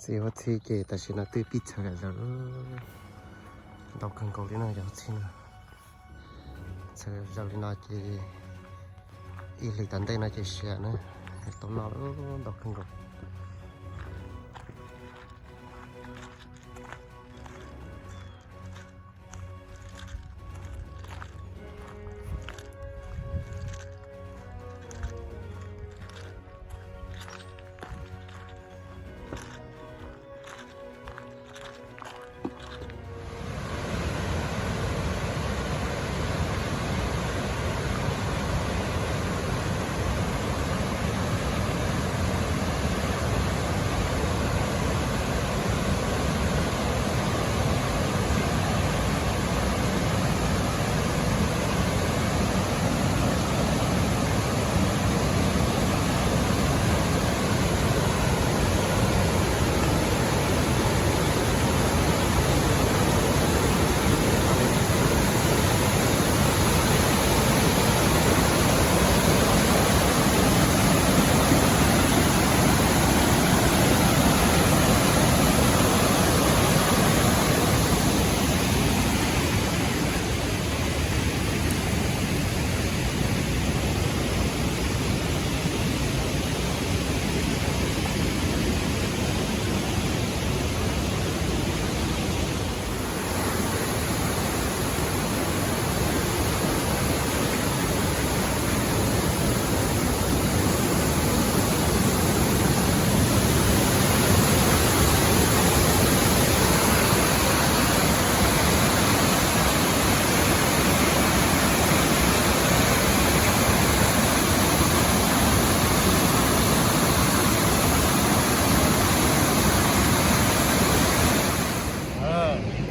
Txij huab txhib ces tam sim no twb pib txhawv zam zaws, ntau kawg nkaus li no yog huab txhib no. Txhawv zam zaws li no ces ib hlis tom ntej no ces siav na, tau noj ntau kawg nkaus.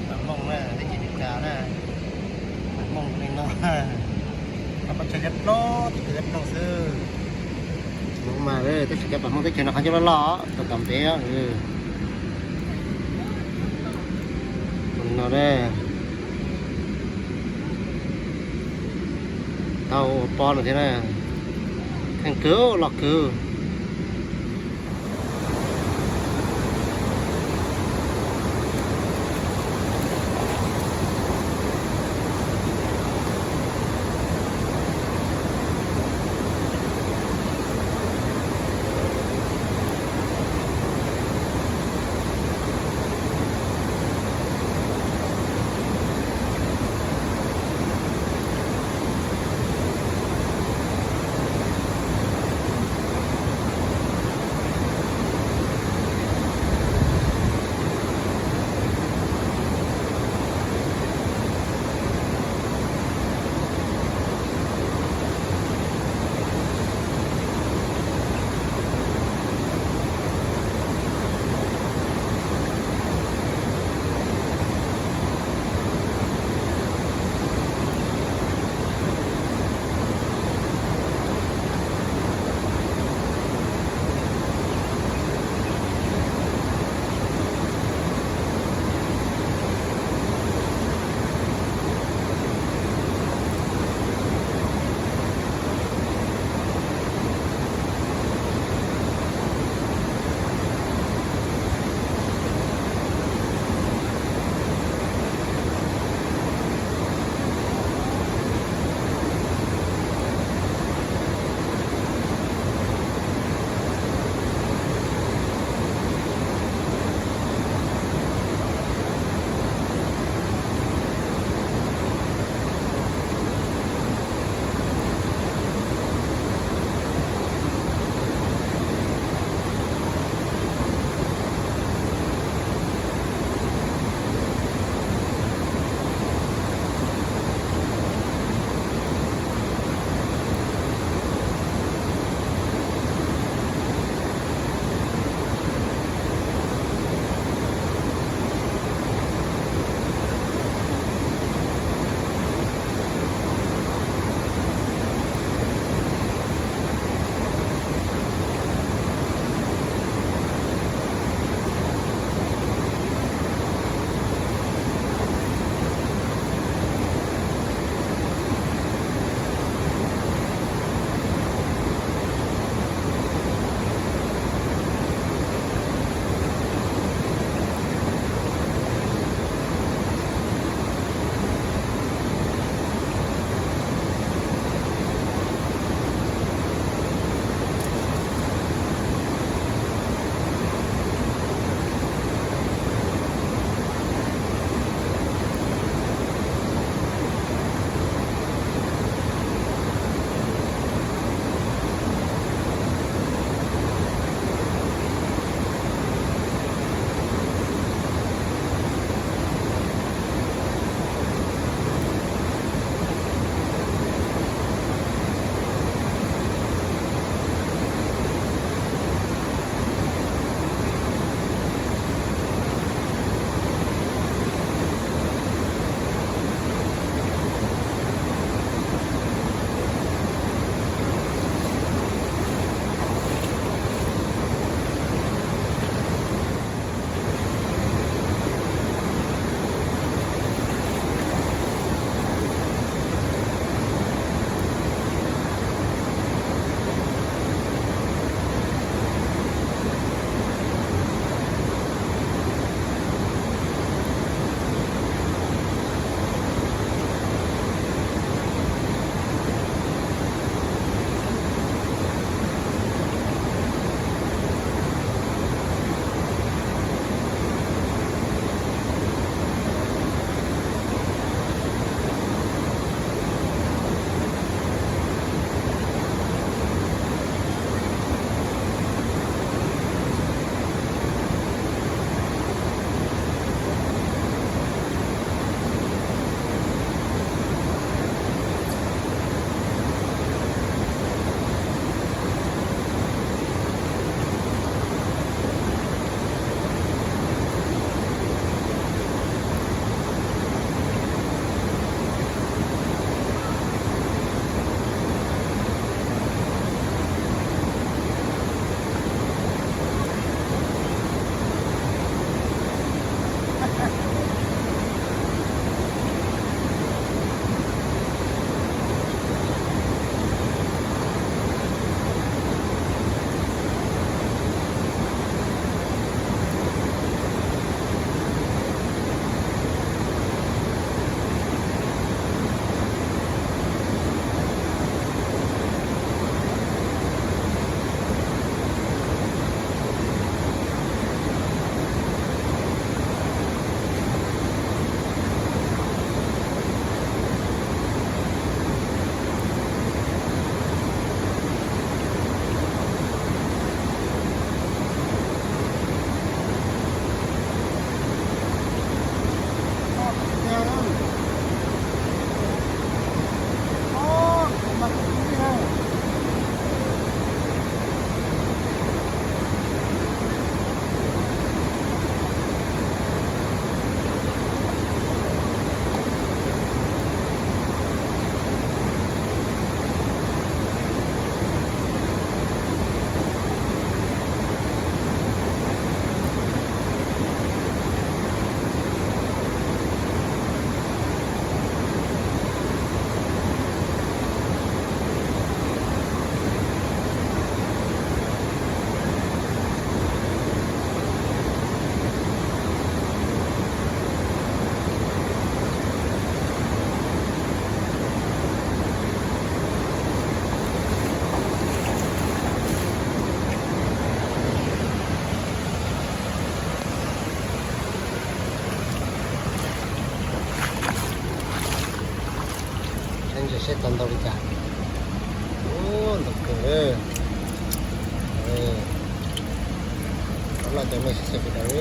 Pab Hmoob na, teb chaws Amelikas na, pab Hmoob li no, pab chaw liab ploog, teb chaws liab ploog xwb. Hmoob mas teb chaws cov pab Hmoob teb chaws no qhov ncauj loj loj, tau tom ntev no. Tau ua pob no thiab na, kheej kawg loj kawg. Tau ntau li cas? Ntau kawg. Los cov me xyem kawg.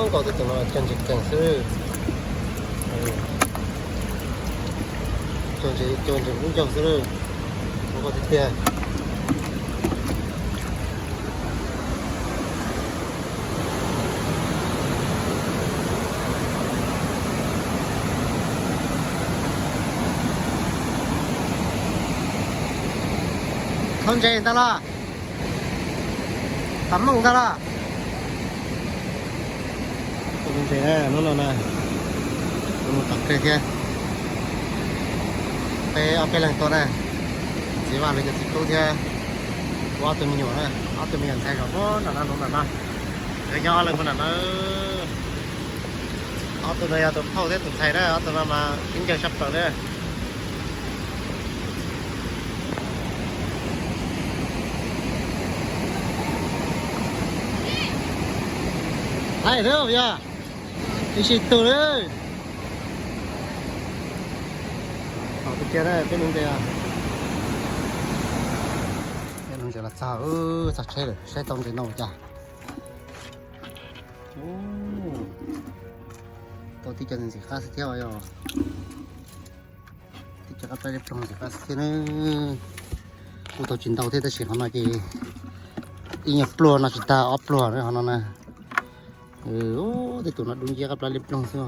Nkaus tej tus no cog ntses keeg xwb. Cog ntses, cog ntses lub ncaug xwb. Nkaus tiag tiag. Thauj ntses ntag los? Pam Mooj ntag los? Ntses hnub no na, mus tom kawg thiab. Peb ob peb leeg tuaj na, txiv Vaj lawv cov txiv tub thiab, kuv ob tug me nyuam na, ob tug me nyuam ntxhais zov puag nram no, nram no. Lawv nyob ob leeg puag nram no. Ob tug no yog tus phauj thiab tus ntxhais na, ob tug no mas sib ncawg sab plaws na. Thaij xwb yog, ib sij tug li. Peb ntses, peb ntses los txog, txog tsheb lawm, saib tau ntses ntau cas. Tau tib co ntxim qab xwb thiab yog. Tib co qab plab liab ploog ntxim qab xwb thiab na. Kuj tau tsis ntau thiab tab sis qhov no ces ib nyuag pluag no tsis tag ob pluag na qhov no na. Tej tus no dub nciab qab plab liab ploog xwb.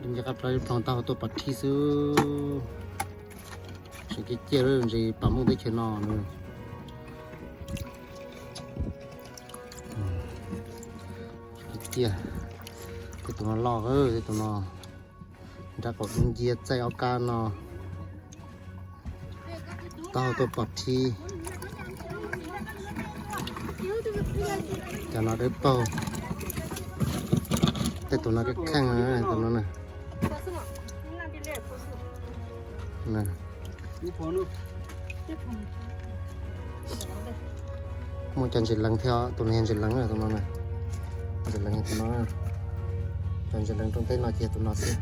Dub nciab qab plab liab ploog taub hau tuaj pov thib xwb. Tseem ciaj ciaj ntses Pam Mooj teb chaws no. Ciaj, tej tus no loj, tej tus no nrab qaum dub nciab txaij ob kab no. Taub hau tuaj pov thib. Cov no dawb paug. Tej tus no kheej kheej, tus no na. Muaj cov ntses lees thiab, tus no yog ntses lees, tus no, ntses lees tus no. Cov ntses lees rooj teb no ces tus no xwb.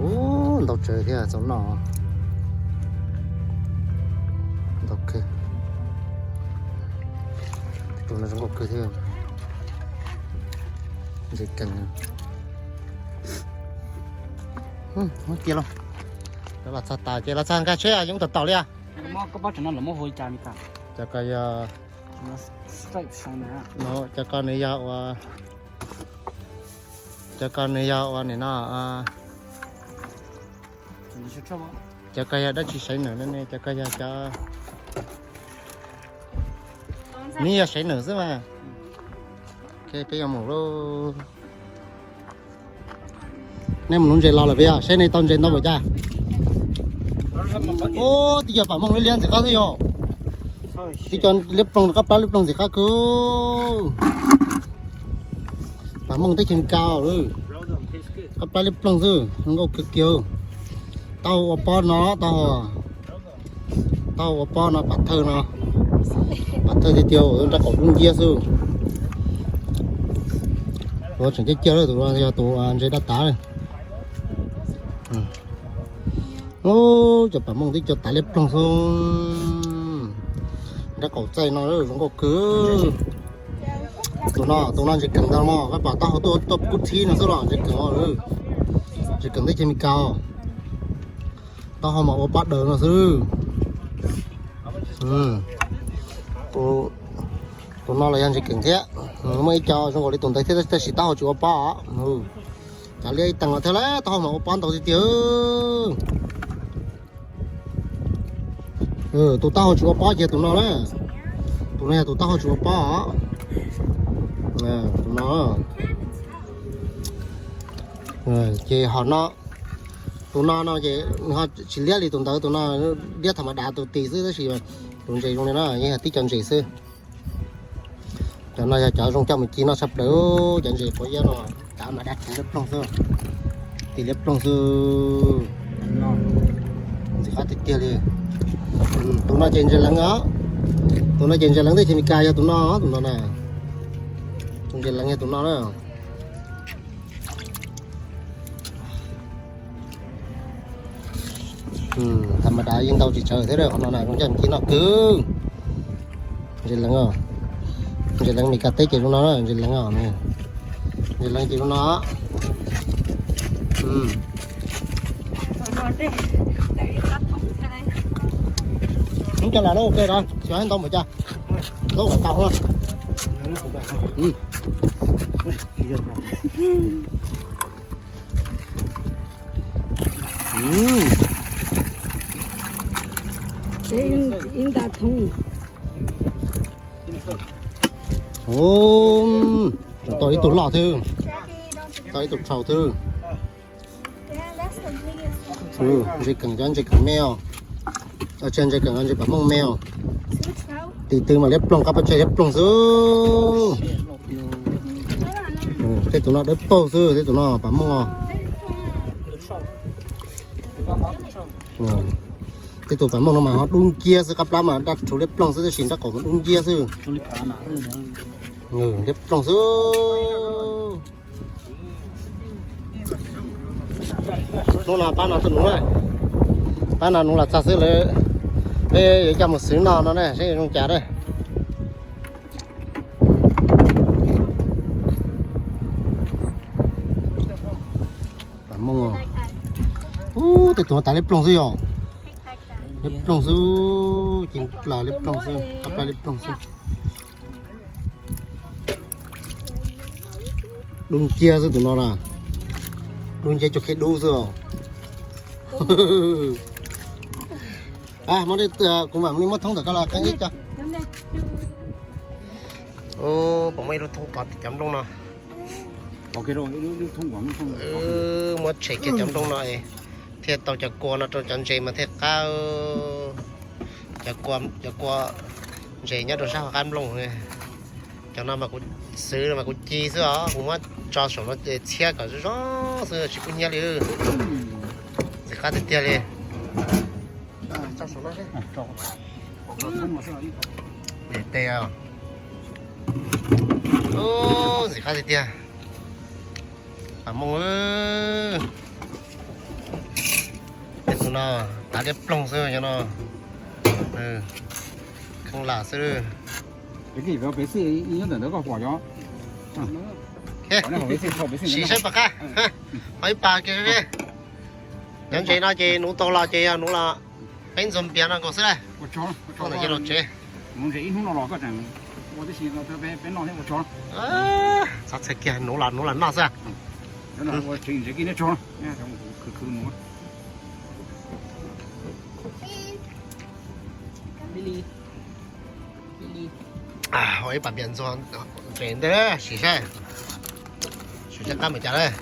Ub, ntau tsawv thiab txaus noj. Ntau kawg. Tus no zoo nkauj kawg thiab. Ntses keeg. Muab cia los. Los txog tas ces los txog nkag tsheb yoov tom tom li. Cov ko yog, cov ko nws yog ua, cov ko nws yog ua nim no, cov ko yog dab tsi saiv nws ne, cov ko yog cov, nws yog saiv nws xwb mas. Peb yuav mus lauj. Nej mus nuv ntses los lawm puas yog? Saib nej tau ntses ntau npaum cas. Ub, tib co Pam Mooj liab liab ntxim qab xwb yog. Tib co liab ploog, qab plab liab ploog ntxim qab kawg. Pam Mooj teb chaws Amelikas, qab plab liab ploog xwb, nkauj kawg kiag. Taub hau ua pob no, taub hau, taub hau ua pob no, pam thawj no, pam thawj tiag tiag, nrab qaum dub nciab xwb. Tus tseem ciaj ciaj, tus yog tus ntses dab tav. Ub, cov Pam Mooj tib co tav liab ploog xwb. Nrab qaum txaij no zoo nkauj kawg. Tus no, tus no ntses keeg ntag mog, koj pom taub hau tuaj tuaj kub thib no xwb los ntses keeg. Ntses keeg teb chaws Amelikas. Taub hau mas ua pob daws no xwb. Tus no los yog ntses keeg thiab. Muaj ib co zoo nkaus li tus ntawd thiab tab sis taub hau tsis ua pob. Cov liab ib teeg los thiab lauj, taub hau mas ua pob ntau tiag tiag. Tus taub hau tsis ua pob ces tus no na. Tus no yog tus taub hau tsis ua pob. Tus no. Ces ho no, tus no no ces nws ho tsis liab li tus ntawd, tus no liab tham ma das tus tis xwb tab sis tus ntses zoo li no yeej yog tib co ntses xwb. Cov no yog cov zoo coj mus ci noj tshaj plaws, cov ntses quav iab no, cov mas dab tsi liab ploog xwb, tis liab ploog xwb. Ntxim qab tiag tiag li. Tus no ces ntses leev os. Tus no ces ntses leev teb chaws Amelikas yog tus no, tus no na. Tus ntses leev yog tus no na. Tham ma dav yeej ntau tsis tsawg thiab, qhov no na zoo coj ci noj kawg. Ntses leev, ntses leev Amelikas teb ces zoo no, ntses leev, ntses leev ces zoo no. Ub, coj los lawm, ua ke rau, xyov ntau npaum cas. Lawm kom tau. Tau ib tug loj xwb, tau ib tug tshau xwb. Ntses keem, cov ntses keem me os. Ntses keem, ntses pam mooj me os. Tim twg mas liab ploog, qab pab tseg liab ploog xwb. Tej tus no dawb paug xwb, tej tus no pam mooj os. Tej tus pam mooj no mas ho dub nciab xwb, qab plab mas daj rhuv liab ploog xwb, tab sis nrab qaum mas dub nciab xwb. Liab ploog xwb. Hnub no pab no tuaj nuv, pab no nuv los txog xwb lawm. Peb yuav coj mus xwv noj no na, seb zoo cas na. Pam mooj. Ub, tej tus no tas liab ploog xwb yom. Liab ploog xwb, ces plas liab ploog xwb, qab plab liab ploog xwb. Dub nciab xwb tus no na. Dub nciab cuag khib dub xwb os. Kuv mam li muab thoob ntawm koj los qeeb ib co. Puas muaj ib lub thoob pov cov nplooj no? Muab tshem kiag cov nplooj no thiaj tau cov kua no rau cov ntses mas thiaj qab. Cov kua, cov kua ntses nyob rau sab hauv qab nplooj. Cov no mas kuv xwv mas kuv ci xwb os, kuv muab tso saum no ces txhiab kom zoo zoo xwb tsis kub hnyiab li. Ntxim qab tiag tiag li. Tes, ntxim qab tiag tiag. Pam mooj. Tej tus no tas liab ploog xwb cov no. Kheej lam xwb. Siv saib pom qab. Ho ib pas kiag. Cov ntses no ces nuv tau los ces yog nuv los peb ntxuag npias no nkaus xwb. Ntawm ces los tsev. Txhob txhais kiag, nuv los nuv los noj xwb. Ua ib pas npias ntxuag ntses ntej, sim saib, sim saib qab npaum cas lawm.